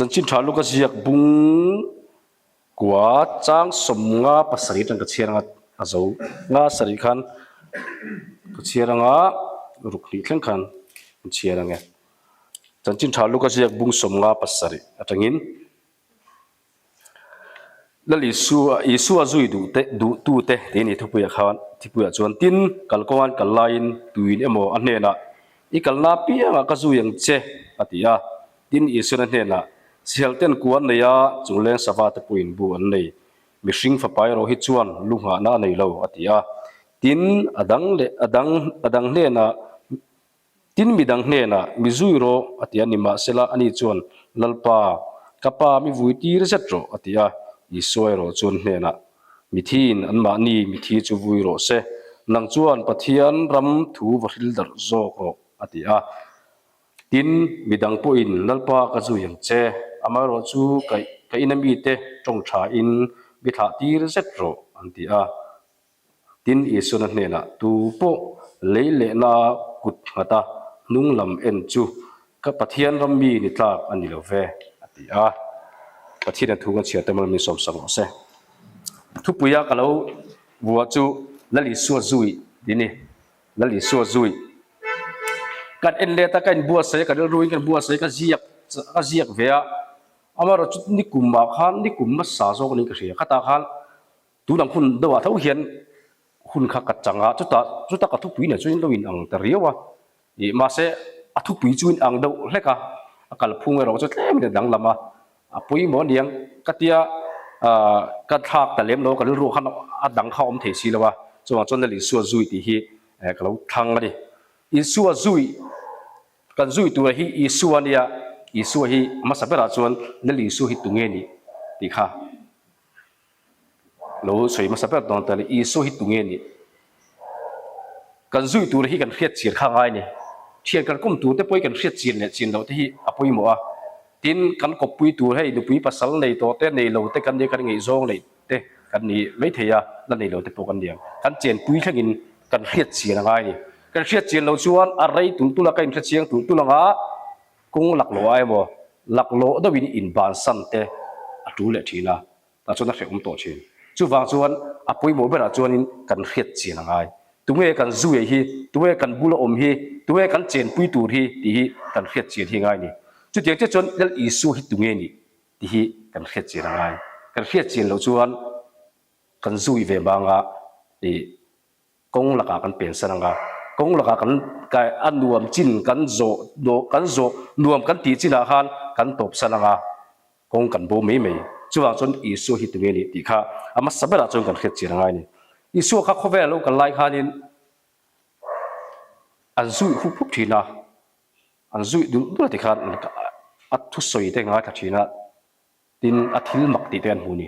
Chanchin tha luka ziak bung kua chang 57 atang ka chhiar anga a zo nga sarih khan ka chhiar anga ruk hnih thleng khan an chhiar ang e. Chanchin tha luka ziak bung 57 atangin Lal Isua Isua zui duh te duh tu te tih a ni thupuiah khan thupuiah chuan tin kalkawnga'n kal laiin tuin emaw a hnenah i kalna apiangah ka zui ang che a ti a. Tin Isuan a hnenah Sihal ten ku an nei a, chungleng sava te pawhin bu an nei. Mihring fapa erawh hi chuan lu nghahna a nei lo a ti a. Tin a dang leh a dang a dang hnenah Tin midang hnenah, Mi zui rawh, a ti a, nimahsela ani chuan, Lalpa, ka pa mi vui tir zet rawh, a ti a. Isua erawh chuan hnenah, Mithiin anmahni mithi chu vui rawh se, nang chuan Pathian ram thu va hril darh zawk rawh, a ti a. Tin, midang pawhin, Lalpa, ka zui ang che, amaherawh chu ka ka ina mite tawng thain mi thlah tir zet rawh, an ti a. Tin, Isuana hnenah tu pawh lei lehna kut nghata hnung lam en chu ka Pathian ram mi ni tlak a ni lo ve, a ti a. Pathian thu kan chhiar te mal min sawmsak rawh se. Thupuia ka lo vuah chu Lal Isua zui tih a ni. Lal Isua zui. Kan en let a, ka inbuatsaih a, ka rilruin ka inbuatsaih a, ka ziak ka ziak ve a. Amaherawh chu nikumah khan nikum hmasa zawk a niin ka hria. Khatah khan Tun ang hun deuhah tho hian hun kha ka chang a, chutah chutah ka thupui nen chuan lo in ang ta riau a, ih mahse a thupui chu in ang deuh hlek a, a kalphung erawh chu tlem in a danglam a, a pawimawh aniang ka tia ah ka thlak ta lem lo a, ka rilru khan a dang kha a awm thei si lo a, chuvang chuan Lal Isua zui tih hi ka lo thlang a ni. Isua zui kan zui tura hi Isua ania, Isua hi hmasa berah chuan Lal Isua hi tunge nih tih kha. Lo sawi hmasa ber dawn ta le, Isua hi tunge nih? Kan zui tur hi kan hriat chian kha ngai ni. Thian kan kawm tur te pawh hi kan hriat chian leh chian loh te hi a pawimawh a. Tin, kan kawppui tur hei nupui pasal nei tawh te, nei lo te kan nia, kan ngaihzawng neih te kan ni mai thei a, la nei lo te pawh kan ni ang. Kan chenpui thlengin kan hriat chian a ngai ni. Kan hriat chian loh chuan a rei tulh tulh a, ka inhre chiang tulh tulh ang a, Kawng laklawh ah emaw laklawh deuhin inbansan te a tul leh thin a, tah chuan a hrehawm tawh thin. Chuvang chuan a pawimawh berah chuanin kan hriat chian a ngai. Tunge kan zu ei hi, tunge kan bula awm hi, tunge kan chenpui tur hi tih hi kan hriat chian hi a ngai a ni. Chutiang chiah chuan Lal Isua hi tunge nih tih hi kan hriat chian a ngai. Kan hriat chian loh chuan kan zui ve banga ih Kawng lakah kan pensan anga, kawng lakah kan kai a nuam chin kan zawh kan zawh nuam kan tih chinah khan kan tawpsan anga, kawng kan bo mai mai. Chuvang chuan Isua hi tunge nih tih kha a hmasa berah chuan kan hriat chian angai a ni. Isua kha khawvel lo kal lai khanin an zuih hup hup thin a, an zuih dulh dulh a ti khan a thusawi te ngaithla thin a. Tin, a thil mak tih te an hmu ni.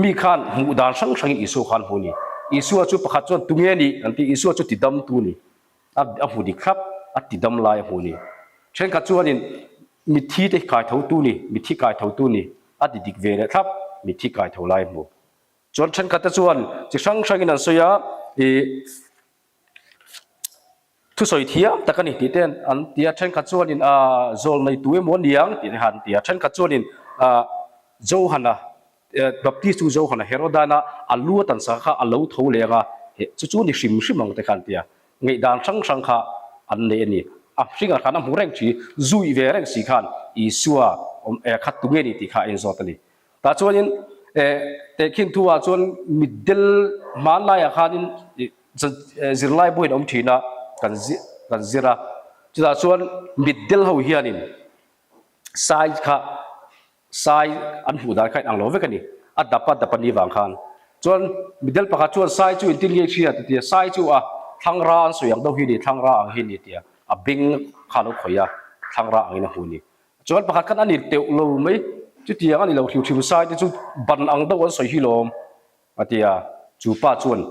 Mi khan hmuh dan hrang hrangin Isua kha an hmu ni. Isua chu pakhat chuan tunge ni an ti, Isua chu tidamtu ni. A a hmu dik thlap, a tidam lai a hmu ni. Thenkhat chuanin mitthi te kai thotu ni, mitthi kai thotu ni, a ti dik ve leh thlap, mitthi kai tho lai a hmu. Chuan thenkhat te chuan chi hrang hrangin an sawi a, ih. Thusawi thiam tak a ni tih te an ti a, thenkhat chuanin aah zawl nei tu emaw a niang tih te kha an ti a, thenkhat chuanin aah Johana Baptist chu Johana Herodana a lu a tansa kha a lo tho leh ang a, he chu chu ni hrim hrim ang te kha an ti a, ngaihdan hrang hrang kha an nei a ni. A hringah khan a hmu reng thi, zui ve reng si khan Isua awm khat tunge ni tih kha a inzawt a ni. Tah chuanin tehkhin thuah chuan mitdel hmanlaiah khanin zirlai buain a awm thin a, kan kan zir a. Chutah chuan mitdel ho hianin sai kha sai an hmuh dan kha inang lo vek a ni, a dap a dap a ni vang khan. Chuan mitdel pakhat chuan sai chu intin ngei hria ti tia, sai chu a thlangra an sawi ang deuh hi a ni, thlangra ang hi a ni tia a beng kha a lo khawih a, thlangra angin a hmu a ni. Chuan pakhat khan a ni teuh lo mai, chutiang a ni lo hriu hriu sai te chu ban ang deuh an sawi hi lawm a ti a, chu pa chuan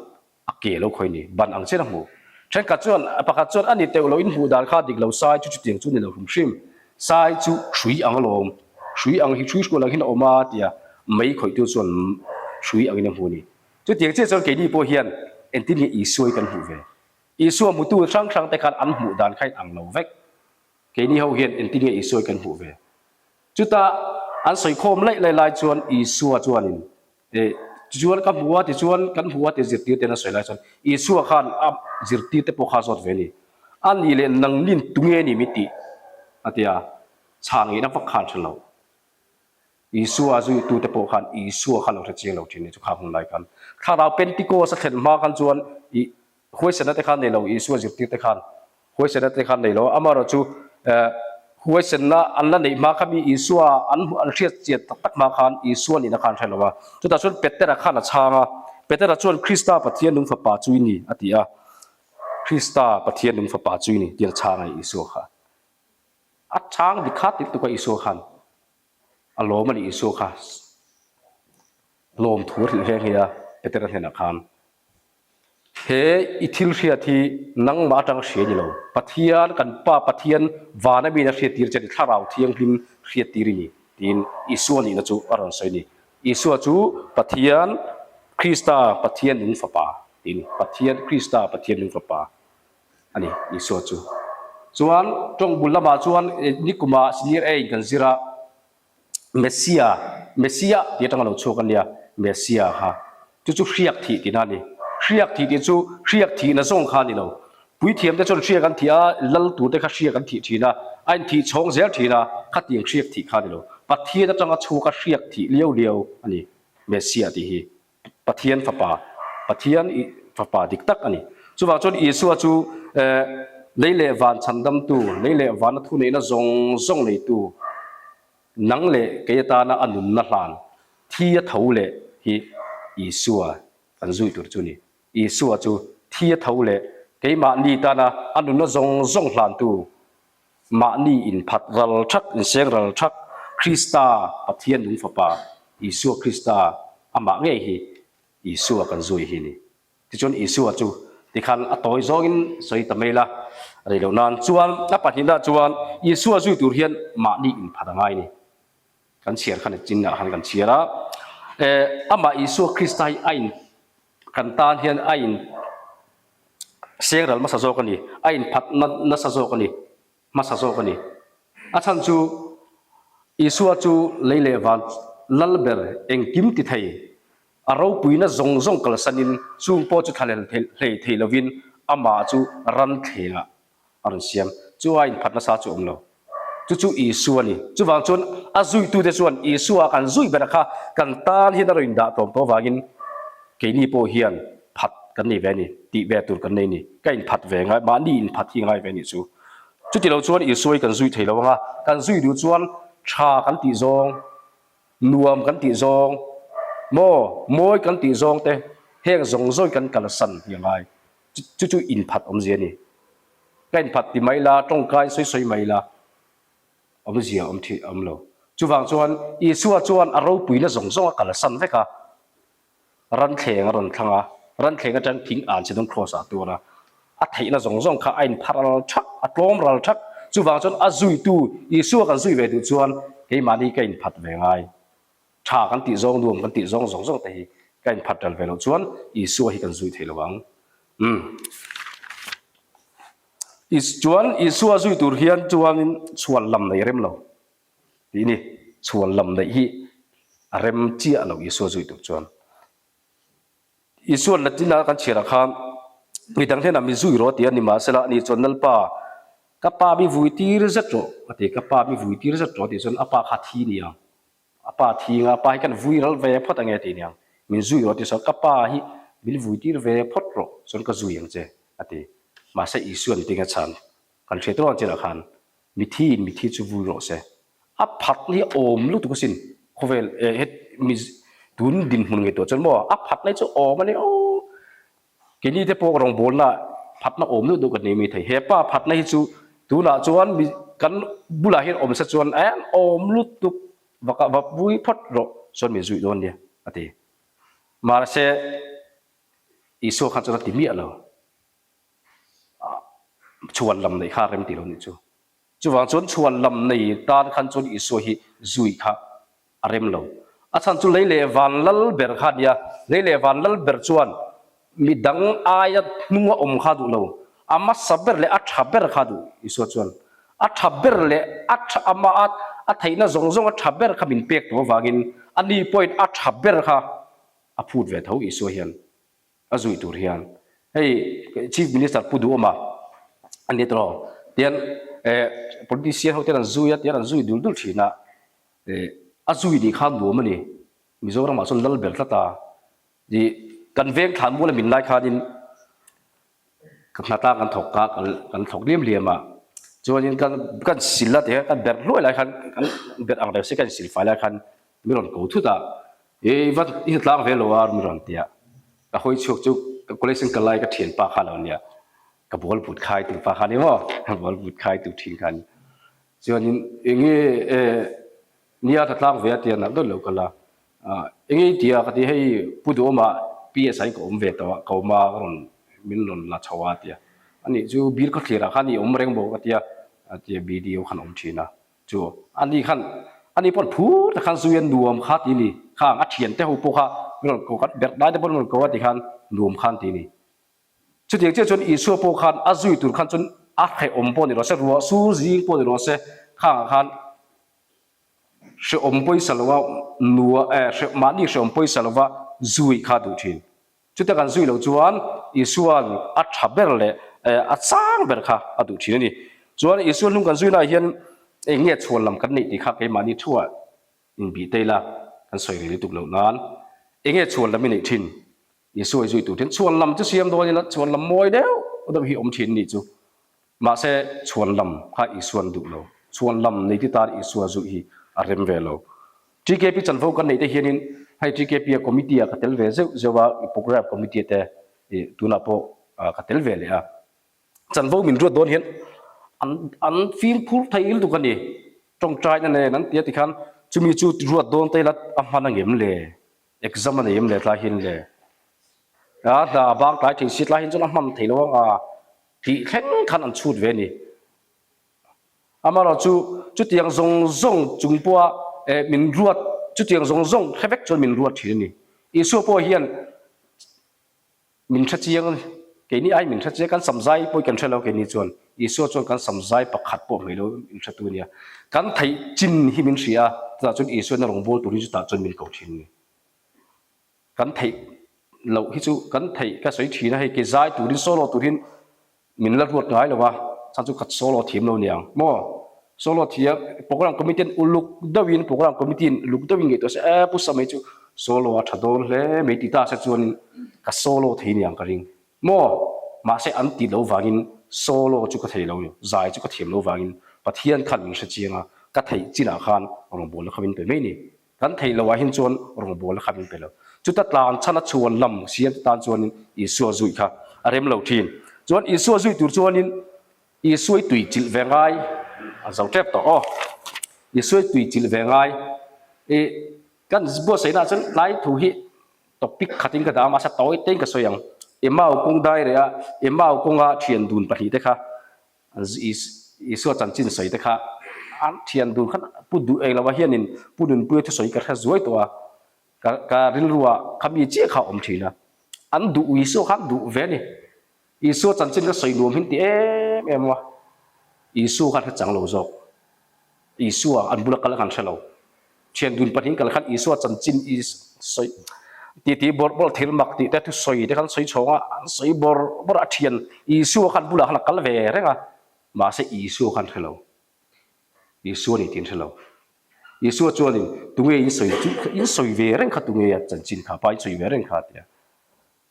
a ke lo khawi ni, ban ang chian a hmu. Thenkhat chuan pakhat chuan a ni teuh lo in hmuh dan kha dik lo sai chu chutiang chu ni lo hrim hrim, sai chu hrui ang alawm, hrui ang hi hrui hrual ang hian a awm a ti a, mei khawihtu chuan hrui angin a hmu a ni. Chutiang chiah chuan keini pawh hian entir nge Isua hi kan hmuh ve? Isua hmutu hrang hrang te khan an hmuh dan kha in ang lo vek. Keini ho hian engtin nge Isua kan hmuh ve? Chutah An sawi khawm laih laih lai chuan Isua chuanin eh tichuan ka hmu a tichuan kan hmu a ti zirtir ten a sawi lai chuan Isua khan a zirtir te pawh kha a zawt ve a ni. A nih leh nangnin tunge ni mi tih a ti a, chhan ngeihna vak khan hre lo. Isua zuitute pawh khan Isua kha lo hre chiang lo thin ni chu kha hun lai khan. Thlarau Pentikos a thlen hma khan chuan ih huaisenna te khan nei lo Isua zirtirte khan huaisenna te khan nei lo a, amaherawh chu eh huaisenna an la neih hma kha mi Isua an an hriat chian tak tak hma khan Isua nihna khan hre lo a. Chutah chuan Petera khan a chhang a, Petera chuan Krista Pathian nung fapa chu i ni a ti a, Krista Pathian nung fapa chu i ni tih a chhang a ni Isua kha. A chhang dik kha ti lutuk a Isua khan. A lawm a nih Isua kha lawm thu a hrilh nghe nghe a, Petera hnenah khan, He i thil hriat hi nangmah atang hria ni lo, Pathian, kan Pa Pathian vana miin a hriattir che a ni, Thlarau Thianghlim hriattir i ni, tiin Isua nihna chu a rawn sawi a ni. Isua chu Pathian, Krista, Pathian nung fapa tiin, Pathian, Krista, Pathian nung fapa a ni Isua chu. Chuan tawng bul lamah chuan nikuma senior A in kan zir a, Messia, Messiah tih atanga lo chhuak a nia, Messia kha. Chu chu hriak thih tihna a ni. Hriak thih tih chu hriak thihna zawng kha a ni lo. Puithiam te chuan hriak an thih a, lal tur te kha hriak an thih thin a, a inthih chhawng zel thin a, khatiang hriak thih kha a ni lo. Pathian atanga chhuak a hriak thih liau liau a ni Messia tih hi. Pathian fapa, Pathian i fapa dik tak a ni. Chuvang chuan Isua chu lei leh van chhandamtu, lei leh vana thuneihna zawng zawng neitu, nang leh kei atana a nunna hlan thi a tho leh hi Isua kan zui tur chu a ni. Isua chu thi a tho leh keimahni tana a nunna zawng zawng hlantu Mahni inphat ral thak, inseng ral thak, Krista, Pathian nung fapa, Isua Krista, amah ngei hi Isua kan zui hi ni. Tichuan Isua chu tikhan a tawi zawngin sawi ta mai la, rei loh nan chuan a pahnihna chuan Isua zui tur hian mahni inphat a ngai ni. Kan chhiar khan chin ah khan kan chhiar a, amah Isua Krista hi a in kan tan hian a in seng ral hmasa zawk a ni, a inphat nasa zawk a ni, hmasa zawk a ni. A chhan chu Isua chu lei leh van lal ber engkim ti thei, a ropuina zawng zawng kalsanin chung pawh chu thlahlel hlei thei lovin amah chu ran thlengah a rawn siam. Chu a inphat nasa chu a awm lo. Chu chu Isua a ni. Chuvang chuan a zuitute chuan Isua kan zui ber kha kan tan hian a rawn indah tawm tawh avangin keini pawh hian phat kan nei ve a ni, tih ve tur kan nei a ni. Ka inphat ve ngai, mahni inphat hi ngai ve a nih chu. Chuti lo chuan Isua hi kan zui thei lo ang a, kan zui duh chuan tha kan tih zawng, nuam kan tih zawng, maw, mawi kan tih zawng te heng zawng zawng kan kalsan hi a ngai. Chu chu inphat awmzia a ni. Ka inphat ti mai la, tawngkai sawi sawi mai la, awmzia awm thih a awm lo. Chuvang chuan Isua chuan a ropuina zawng zawng a kalsan vek a, ranthleng a rawn thlang a, ranthleng atang thing an che dawn kraws ah a tuar a, a theihna zawng zawng kha a inphat ral thak, a tlawm ral thak. Chuvang chuan a zuitu Isua kan zui ve duh chuan keimahni ka inphat ve ngai. Tha kan tih zawng, nuam kan tih zawng zawng zawng te hi ka inphat ral ve loh chuan Isua hi kan zui thei lo ang. Umm. Is chuan Isua zui tur hian chuanin chhuan lam neih rem lo tih ni. Chhuan lam neih hi a rem chiah lo Isua zui tur chuan. Isuan Latin a kan chhiarah khan midang hnenah mi zui rawh tih a ni mahsela ani chuan Lalpa ka pa mi vui tir zet rawh a ti, ka pa mi vui tir zet rawh a tih chuan a pa kha thi ni ang, a pa thi nga pa hi kan vui ral ve phawt ange tih ni ang, min zui rawh a ti chuan ka pa hi min vui tir ve phawt rawh chuan ka zui ang che a ti. Mahse Isuan tinge chhan kan hriat ruang chinah khan Mithi in mithi chu vui rawh se. A phat hi a awm lutuk asin. Khawvel eh het mi tun dinhmun ngaihtuah chuan maw a phat lai chu awm a ni aw. Keini te pawh rawngbawlna phatna awm lutuk kan nei mai thei. He pa phatna hi chu tunah chuan mi kan bulah hian awm se chuan eh awm lutuk vaka va vui phawt rawh chuan min zuih dawn nia a ti. Mahse Isua khan chuan a ti miah lo. Chhuan lam neih kha a rem ti lo nih chu. Chuvang chuan chhuan lam nei tan khan chuan Isua hi zui kha a rem lo. A chhan chu lei leh van lal ber kha a nia. Lei leh van lal ber chuan mi dang aia hnunga awm kha a duh lo. A hmasa ber leh a tha ber kha a duh Isua chuan. A tha ber leh a tha amah a. A theihna zawng zawng a tha ber kha min pek tawh avangin ani pawhin a tha ber kha a phut ve tho Isua hian a zui tur hian. Hei Chief Minister Pu Duhawma a ni tawh tian eh politician ho ten an zui a tian an zui dul dul thin a, eh a zui nih kha nuam a ni. Mizoramah chuan lal ber tlat a, ih kan veng thlan mual a min lai khanin Ka hna tlang kan thawk a, kan thawk liam liam a, chuanin kan kan sil a ti khan kan berh hluai lai khan kan berh ang reuh si kan sil fai lai khan mi rawn ko thut a, i va i hna tlang ve lo a mi rawn ti a, ka hawi chhuak chu ka college kal lai ka thianpa kha lo nia, ka ball put khai tu pa kha ni maw, ball put khai tu thin kha ni, chuanin enge eh Nia ka tlang ve a tia nak deuh lo kal a, enge i tia ka ti hei Pu Duhawma PSI ka awm ve tawh a, ka awm a ka rawn min rawn la chho a tia, ani chu bir khawthlir ah khan i awm reng maw ka tia, a tia BDO khan awm thin a, chu ani khan ani pawh phur tak khan zui a nuam kha ti ni, khang a thian te ho pawh kha min rawn ko khat berh lai te pawh min rawn ko a ti khan nuam khan ti ni. Chutiang chiah chuan Isua pawh khan a zui tur khan chuan a hrehawm pawh ni rawh se, ruah sur zing pawh ni rawh se, khangah khan hrehawm pawisa lova nua eh hreh mahni hrehawm pawisa lova zui kha duh thin. Chutia kan zui loh chuan Isua'n a tha ber leh eh a chang ber kha a duh thin a ni. Chuan Isua hnung kan zuinaah hian eng nge chhuan lam kan neih tih kha keimahni thuah inbih te ila kan sawi rei lutuk loh nan eng nge chhuan lam i neih thin? Isua i zui tur hian chhuan lam chu siam dawn ila chhuan lam mawi deuh deuh hi awm thin nih chu. Mahse chhuan lam kha Isua'n duh lo. Chhuan lam nei ti tan Isua zuih hi a rem ve lo. TKP chanvo kan neih te hianin hei TKP a committee ah ka tel ve zeuh zeuh a, programme committee te tunah pawh ka tel ve leh a. Chanvo min ruat dawn hian an an fimkhur thei lutuk a ni. Tawngtaina nen an ti a tikhan chumi chu ruat dawn te ila a hman angem le? Exam a nei em le tlai hian le? A hna a bang tlai thei si tlai hian chuan a hman thei lo ang a tih thleng khan an chhut ve a ni. Amaherawh chu chutiang zawng zawng chung pawha eh min ruat chutiang zawng zawng hre vek chuan min ruat thin a ni. Isua pawh hian Min hre chiang a ni. Keini ai min hre chiang, kan samzai pawh kan hre lo keini chuan. Isua chuan kan samzai pakhat pawh hmei lo min hretu a nia. Kan theih chin hi min hria a, chutah chuan Isua'n a rawngbâwl turin chutah chuan min ko thin a ni. Kan theih loh hi chu kan theih ka sawi thin a, hei ke zai turin solo turin Min la ruat ngai lo a, chhan chu ka solo thiam lo niang maw? Solo thiam, program committee an uluk deuhin, program committee in uluk deuhin ngaihtuah se, eh Pu Samei chu solo a tha dawn hle mai ti ta se chuanin ka solo thei niang ka ring maw? Mahse an tih loh vangin solo chu ka thei lo, zai chu ka thiam loh vangin Pathian khan min hre chiang a, ka theih chinah khan rawngbawlna kha min pe mai ni. Kan theih loh ah hin chuan rawngbawlna kha min pe lo. Chuta tlan chhan a chhuan lam siam te tan chuanin Isua zuih kha a rem lo thin. Chuan Isua zuih tur chuanin Isua i tui chilh ve ngai a zo tep tawh aw. Isua i tui chilh ve ngai i kan buatsaihna ah chuan tlai thu hi topic khatin ka dah a mahse tawi tein ka sawi ang. Emau kawng dai reh a Emau kawnga thian dun pahnihte kha Isua chanchin sawi te kha an thian dun khan Pu Duh Englo-a hianin Pu Nunpuia thusawi ka hre zuai tawh a, ka ka rilruah kha mi chiah kha a awm thin a. An duh Isua kha an duh ve a ni. Isua chanchin ka sawi nuam hin ti em em a, Isua kha an hre chang lo zawk. Isua an bula kal a kan hre lo. Thian dun pahnih kal khan Isua chanchin i sawi titi bawrh bawrh thil mak tih te thusawi te khan sawi chhawng a, an sawi bawrh bawrh a thian Isua khan bulah khan a kal ve reng a, mahse Isua khan hre lo. Isua ni tih an hre lo. Isua chuanin tunge in sawi chu in sawi ve reng kha tunge a chanchin kha pa in sawi ve reng kha a ti a.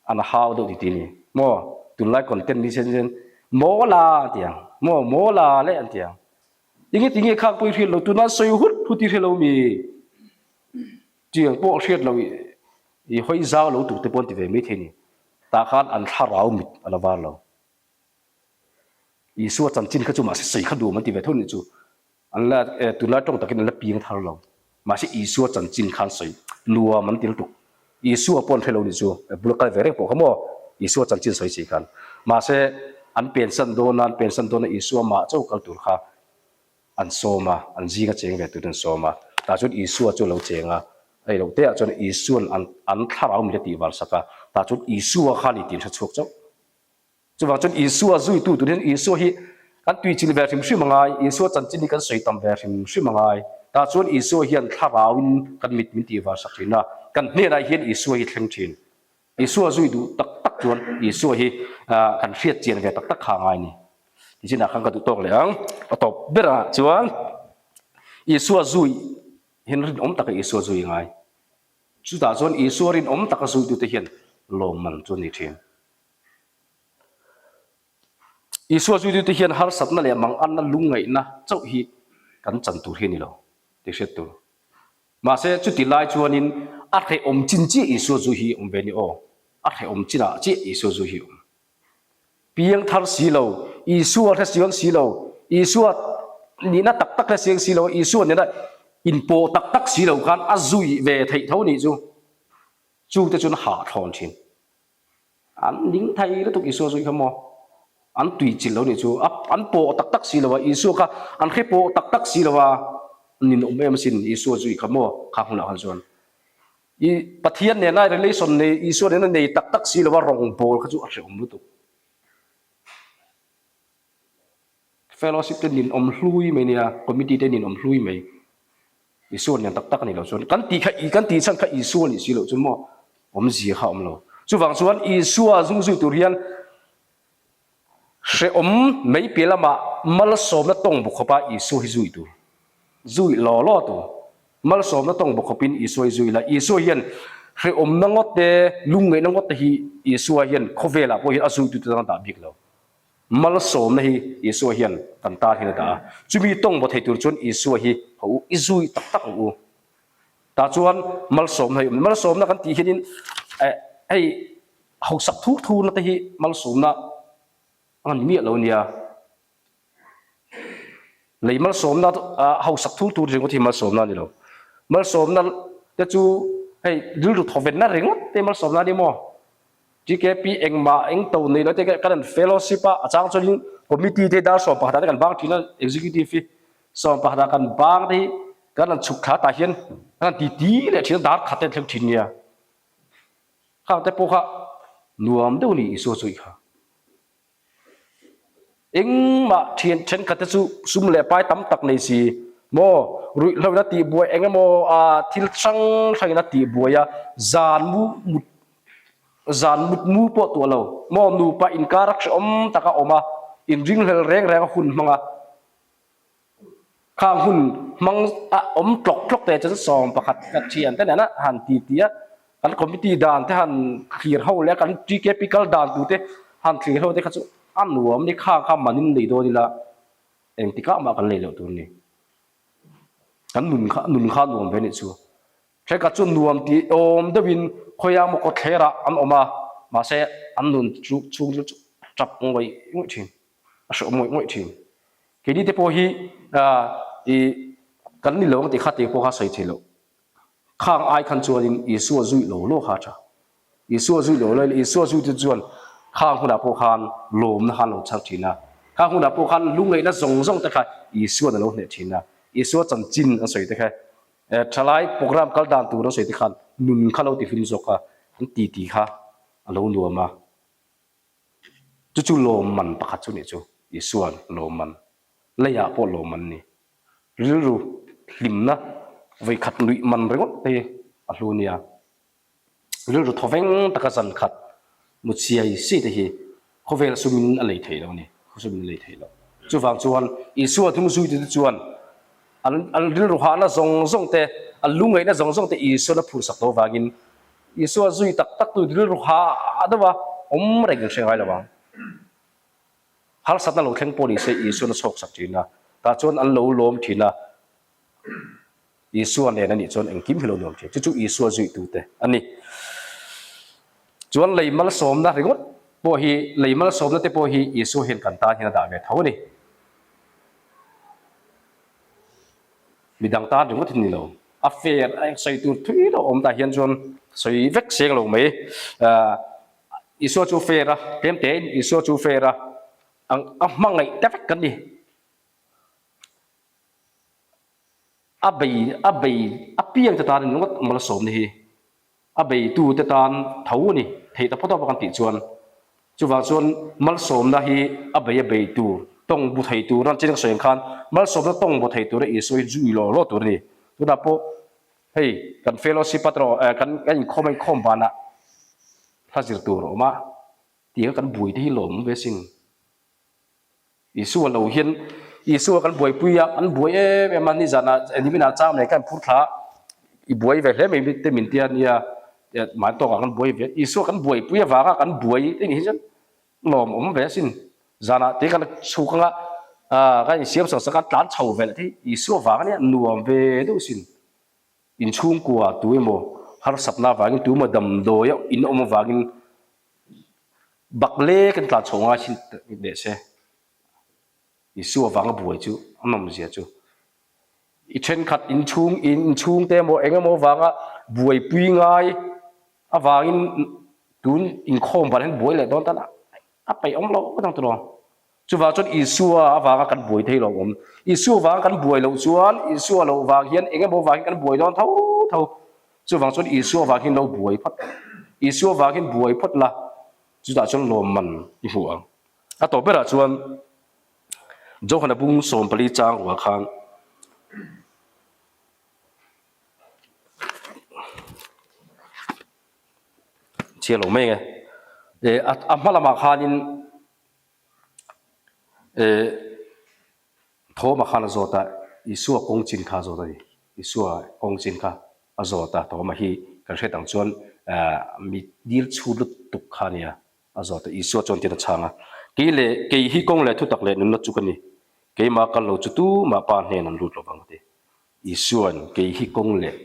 An hau deuh titi ni maw tunlai content ni sen sen mawla an ti ang maw mawla leh an ti ang tinge tinge khak pawh i hriat lo tuna sawi hut hut i hre lo mi tiang pawh hriat lo i hawi zau lo tur te pawh an ti ve mai thei ni tah khan an thlarau mit a la var lo. Isua chanchin kha chu mahse sawi kha duam an ti ve tho nih chu. An la tunlai tawng takin an la piang thar lo. Mahse Isua chanchin khan sawi nuam an ti lutuk. Isua pawh an hre lo nih chu bula kal ve reng pawh kha maw Isua chanchin sawi si khan. Mahse an pensan dawn a, an pensan dawn a Isua mah chauh kal tur kha an sawm a, an zinga cheng ve turin an sawm a. Tah chuan Isua chu a lo cheng a, hei lo te ah chuan Isua'n an an thlarau mit a tihvar sak a, tah chuan Isua kha ni tih an hre chhuak chauh. Chuvang chuan Isua zuitu tur hian Isua hi kan tuichilh ve hrim hrim a ngai, Isua chanchin hi kan sawi tam ve hrim hrim a ngai. Tah chuan Isua hian thlarauin kan mit min tihvar sak thin a, kan hnenah hian Isua hi thleng thin. Isua zui duh tak tak chuan Isua hi kan hriat chian ve tak tak kha a ngai a ni. Tichinah khan ka duh tawk leh ang. A tawp berah chuan Isua zui hian rinawm taka Isua zui a ngai. Chutah chuan Isua rinawm taka zuitute hian lawmman chu an ni thin. Isua zuitute hian harsatna leh manganna lungngaihna chauh hi kan chan tur hi a ni lo tih hriat tur. Mahse, chuti lai chuanin a hrehawm chin chiah Isua zui hi awm ve ni aw, a hrehawm chinah chiah Isua zui hi awm. Piang thar si lo, Isua hre siang si lo, Isua nihna tak tak hre siang si lo, Isua nena inpawh tak tak si lo khan a zui ve theih tho nih chu, chute chuan hahthlawn thin. An ning thei lutuk Isua zui kha maw? An tui chilh lo nih chu. A an pawh tak tak si lo a, Isua kha an hre pawh tak tak si lo a, nin awm em asin Isua zui kha maw kha hunah khan chuan. I Pathian nena relation nei Isua nena nei tak tak si lo a rawngbawl kha chu a hrehawm lutuk. Fellowship te nin awm hlui mai nia, committee te nin awm hlui mai. Isua nen tak tak a ni lo chuan kan tih kha kan tih chhan kha Isua nih si loh chuan maw awmzia kha a awm lo. Chuvang chuan Isua zung zui tur hian hrehawm mai piah lamah malsawmna tawng bawk khawpa Isua hi zui tur, zui law law tur. Malsawmna tawng bawk khawpin Isua hi zui la. Isua hian hrehawmna ngawt te, lungngaihna ngawt te hi Isua hian khawvelah pawh hian a zuitute tan a dah bik lo. Malsawmna hi Isua hian kan tan hian a dah a, chumi tawng baw thei tur chuan Isua hi ho u, i zui tak tak ang u. Tah chuan malsawmna hi a awm. Malsawmna kan tih hianin eh hei hausak thur thurna te hi malsawmna a ni miah lo nia. Lei malsawmna hausak thur thur ringawt hi malsawmna a ni lo. Malsawmna te chu hei rilru thawvenna ringawt te malsawmna a ni maw? TKP engmah eng to nei lo te kan an fellowship a, a chang chuanin committee te dar 11 ah te kan bang thin a, executive hi 11 ah kan bang te hi kan han chhuk thla tah hian kan han titi leh thin a, dar khat te an thleng thin nia. Khang te pawh kha nuam deuh a ni Isua chu i kha. Engmah thian thenkhat te chu sum leh pai tam tak nei si maw ruihhlo in a tihbuai eng emaw ah thil hrang hrang in a tihbuai a zan mu mut zan mut mu pawh tuah lo maw nupa inkar a hrehawm tak a awm a inringhlel reng reng a hun hmang a. Khang hun hmang a awm tlawk tlawk te chuan 11 ka thian te nena han ti ti a, kan committee dan te han thlir ho leh a kan TKP kal dan tur te han thlir ho te kha chu a nuam ni khang kha manin nei dawn ila engtikah mah kan lei loh tur a ni. Kan nun kha nun kha nuam ve anih chu. Thenkhat chu nuam tih awm deuhin khawiah emaw kawtthlerah an awm a, mahse an nun chu chhungril chu a tap ngawih ngawih thin. A hrehawm ngawih ngawih thin. Keini te pawh hi i kan ni lo ang tih kha te pawh kha sawi thei loh. Khang ai khan chuanin Isua zui lo lo kha a tha. Isua zui lo lo in Isua zui te chuan khang hunah pawh khan lawmna khan lo chhar thin a. Khang hunah pawh khan lungngaihna zawng zawng te kha Isua'n a lo hneh thin a. Isua chanchin an sawi te kha thalai program kal dan tur an sawi te khan nun kha lo tihlim zawk a, an titi kha a lo nuam a. Chu chu lawmman pakhat chu nih chu, Isua'n lawmman, leiah pawh lawmman ni. Rilru hlimna vawikhat nuih man ringawt te hi a hlu nia. Rilru thawveng taka zan khat mu chiai si te hi khawvel sumin a lei thei lo a ni, khaw sumin a lei thei lo. Chuvang chuan Isua hnung zuite te chuan an an rilru hahna zawng zawng te, an lungngaihna zawng zawng te Isua'n a phurhsak tawh avangin Isua zui tak tak tu rilru ha deuh a, awm reng in hre ngai lo ang. Harsatna lo thleng pawh ni se Isua'n a chhawk sak thin a, tah chuan an lo lawm thin a, Isua nen a nih chuan engkim hi lo nuam thin. Chu chu Isua zuitute a ni. Chuan lei malsawmna ringawt pawh hi, lei malsawmna te pawh hi Isua hian kan tan hian a dah ve tho a ni. Midang tan ringawt hi ni lo. A fair a sawi tur thui lo awm tah hian chuan sawi vek seng lo mai. Isua chu fair a, tlem tein Isua chu fair a, a hmangaih te vek kan ni. A bei a bei a piang te tan ringawt malsawmna hi a beitute tan tho a ni theih ta phawt a kan tih chuan chuvang chuan malsawmna hi a bei a bei tur. Tawng bu thei tura chin ka sawi ang khan malsawmna tawng bu thei tura Isua hi zui law law tur a ni. Tunah pawh hei kan fellowship a tawh kan kan inkhawm a inkhawm vanah hla zir tur a awm a tih kha kan buai te hi lawm ve sin. Isua lo hian Isua kan buaipui a kan buai em em a nizanah niminah chang nei khan phur thla i buai ve hle mai te min tia nia mahni tawkah kan buai ve Isua kan buaipui avanga kan buai te nih hi chuan Lawm awm ve asin. Zanah te kan chhuk anga kan insiam sak sak a, tlan chho ve leh thei. Isua vang ania nuam ve deuh asin. Inchhungkua tu emaw harsatna avangin tu emaw damdawi a in awm avangin bak lek in tlan chho ngai thin leh se. Isua vanga buai chu a nawmzia chu. I thenkhat inchhung in inchhungte emaw eng emaw vanga buaipui ngai avangin tun inkhawm vang hian buai leh dawn tan a, a peih awm lo ngawt ang tiraw. Chuvang chuan Isua avanga kan buai thei lo awm. Isua vanga kan buai loh chuan Isua loh vang hian eng emaw vang hian kan buai dawn tho tho. Chuvang chuan Isua vang hian lo buai phawt. Isua vang hian buai phawt la, chutah chuan lawmman i hmu ang. A tawp berah chuan Johana bung 14 chang ruah khan chhia lo mai nge eh a hma lamah khanin eh Thawma khan a zawt a, Isua kawng chin kha a zawt a ni. Isua kawng chin kha a zawt a, Thawma hi kan hriat ang chuan mi dil chhut lutuk kha a nia. A zawt a, Isua chuan tin a chhang a, Kei leh kei hi kawng leh thutak leh nunna chu ka ni, keimah kal lo chu tumah Pa hnen an lut lo vang a ti. Isua'n, Kei hi kawng leh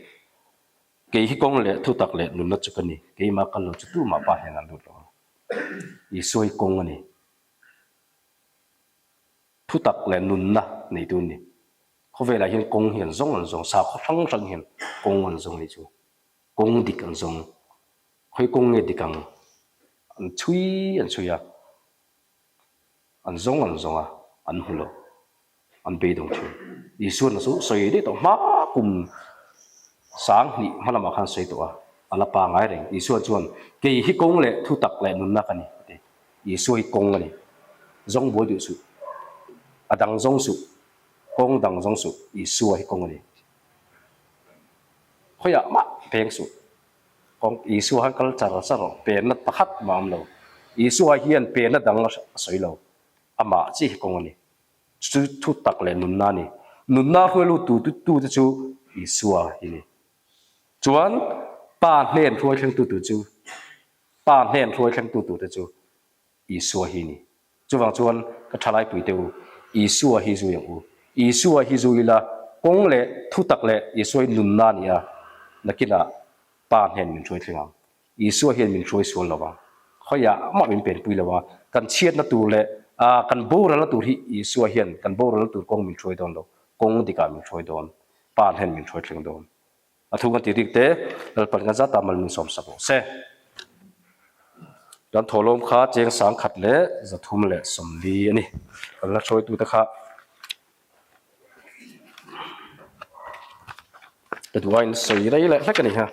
kei hi kawng leh thutak leh nunna chu ka ni, keimah kal lo chu tumah Pa hnen an lut lo vang. Isua hi kawng a ni. Thutak leh nunna neitu a ni. Khawvelah hian kawng hi an zawng an zawng, sakhaw hrang hrang hian kawng an zawng a nih chu. Kawng dik an zawng. Khawi kawng nge dik ang? An chhui an chhui a, an zawng an zawng a, an hmu lo, an beidawng thin. Isuan a chu sawi daih tawh hma kum 2000 hma lamah khan sawi tawh a, a la pangai reng. Isua chuan, Kei hi kawng leh thutak leh nunna ka ni, a ti. Isua hi kawng a ni. Zawng buai duh suh. A dang zawng suh. Kawng dang zawng suh. Isua hi kawng a ni. Khawiah mah peng suh. Kawng Isua khan kal char char rawh, penna pakhat mah a awm lo. Isua hian penna dang a sawi lo. Amah chi hi kawng a ni. Chu thu tak leh nunna a ni. Nunna hruai lut tu tute chu Isua hi ni. Chuan Pa hnen hruai thlengtu tur chu Pa hnen hruai thlengtu turte chu Isua hi ni. Chuvang chuan ka thalai pui teh u, Isua hi zui ang u. Isua hi zui ila, kawng leh thutak leh Isua hi nunna a ni a, nakinah Pa hnen min hruai thleng ang. Isua hian min hruai sual lo vang. Khawiah mah min penpui lo a, kan chhiatna tur leh kan boralna tur hi Isua hian kan boralna tur kawng min hruai dawn lo, kawng dikah min hruai dawn, Pa hnen min hruai thleng dawn. A thu kan tih rik te Lalpan kan zat a mal min sawm sak rawh se. Kan thawhlawm kha cheng 1340 a ni. Kan la hruaitute kha ka duh aiin sawi rei leh hlek a ni ha.